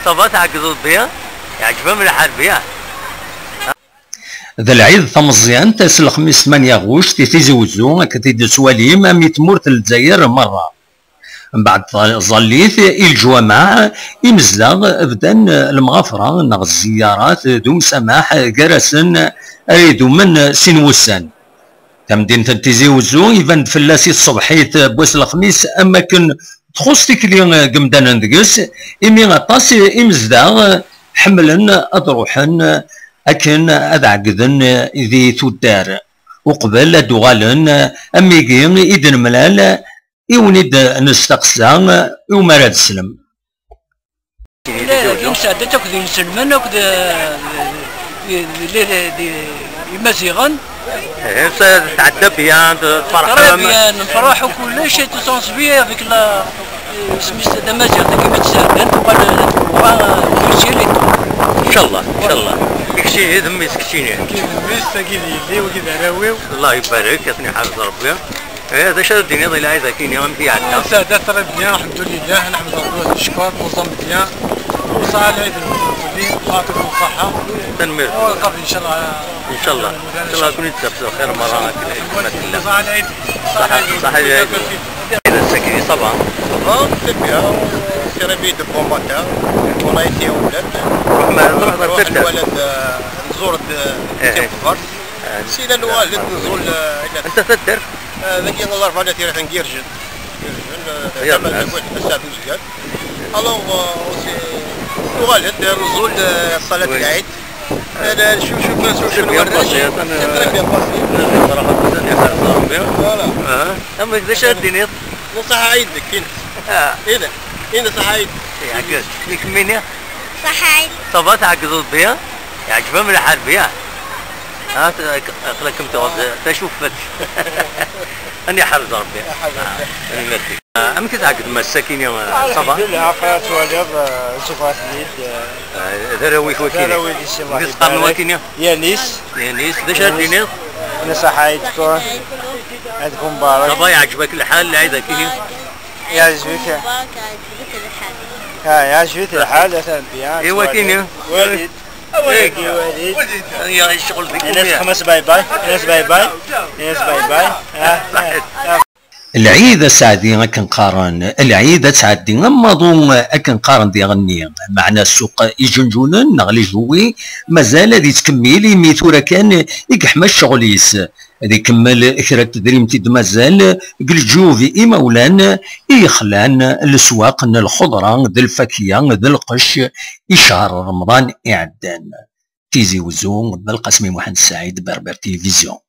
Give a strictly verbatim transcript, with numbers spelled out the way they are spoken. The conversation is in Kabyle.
Ça va, tɛeggzeḍ bien? Iɛǧeb-am lḥal bien? D lɛid tameẓyant, ass n lexmis tmanya ɣuct, i Tizi Wezzu, akken t-id-tettwalim, am i tmurt n Lezzayer merra. Mbeɛd ẓallit i leǧwameɛ, imezdaɣ bdan lemɣafra neɣ zziyarat d umsamaḥ gar-asen ara idumen sin wussan. Tamdint n Tizi Wezzu iban-d fell-as i tṣebḥit n wass n lexmis am wakken txuṣṣ tikli n yemdanen deg-s, imi aṭas imezdaɣ ḥemmlen ad ruḥen akken ad ɛeggden di tuddar, uqbel ad d-uɣalen am wigi i d-nemlal i wen-id-nesteqsa iwumi ara teslem. Ula d nesɛedda-tt akked yinselmen akked, eh, d, d, d, d imaziɣen. Ihi, s-, tɛedda bien, tferḥem? Très bien, nefreḥ u kullec, et tout ça, avec la, isem-is tamaziɣt-agi mi tt-sɛeddan, tuɣal, tuɣal, eh, utile et tout. Inchallah, inchallah. Keččini d mmi-s, keččini. Keččini d mmi-s, tagi d yelli, wagi d arraw-iw. Allah ibarek, ad ten-iḥrez Rebbi. Eh, d acu ara d-tiniḍ i lɛid akini, amek iɛedda? Sɛedda très bien, الحمد لله, نحمد ربي ونشكر, نظام bien. وصحة العيد المولد, خاطر وصحة. Tanemmirt. ونلقى إن شاء الله. Inchallah. Inchallah, ad ken-id-tafes lxir merra, akken ma tella. صحة العيد. صحة العيد. Ass-agi, ça va? Ça va, c'est bien. On s'est réveillé de bon matin. On a été au bled. Ruḥ ma, ruḥ ma نروح taddart. نولد, آه، نزور د-, إيه، إيه. Sina nuɣal-d nẓul, eh, ila- Anta taddart? Eh, dagi ɣer Rebɛa n At Yiraten n Yirjen. Yirjen, eh, tama n Lewwal, Assaɛd Uzgan. Alors, eh, aussi, nuɣal-d, eh, nẓul, eh, ṣṣalat n Lɛid. Eh, la, شوف, شوف, شوف, شوف الورد. C'est très bien passé. Voilà. Amek d acu ara d-tiniḍ? Ṣaḥa ɛid deg tin. Ah. Ina, ina ṣaḥa ɛid. Yeɛgez. Nekk mini? Ṣaḥa ɛid. Ça va, tɛeggzeḍ bien? Iɛǧeb-am lḥal bien? Ha, aql-akem tuɣeḍ tacufet. Ad iḥrez Rebbi. Tanemmirt-ik. Ah, amek i tɛeggdem ass-akini, ça va? Alhamdulillah, aql-aɣ twaliḍ, eh, nsufeɣ-ten-id, eh, d arraw-ik wakini? D arraw-ik, di sin Allah ibarek. Amek i s-qqaren wakini? Yanis. Yanis, d acu ara d-tiniḍ? Yanis. Ṣaḥa ɛid. Ɛid Mubarak. Ça va, iɛǧeb-ak lḥal, lɛid akini? Yeɛjeb-ik? Mubarak, yeɛjeb-ik lḥal. Ah, yeɛjeb-it lḥal, atan bien. I wakini? Walid. Walid. Walid. Ya, ccɣel deg Ines, xmas باي باي. Ines باي باي. Ines باي باي. Ah, ah. Lɛid aseɛdi akken qqaren, lɛid ad tɛeddi am waḍu akken qqaren diɣenni, meɛna ssuq iǧenǧunen neɣ les jouets mazal ad yettkemmil imi tura kan i yeḥma ccɣel-is. Ad ikemmel kra n tedrimt i d-mazal deg leǧyub imawlan i yexlan leswaq n lxeḍra d lfakya d lqecc i ccher Remḍan iɛeddan. Tizi Wezzu, Belqasem Muḥend Saɛid, Berbère Télévision.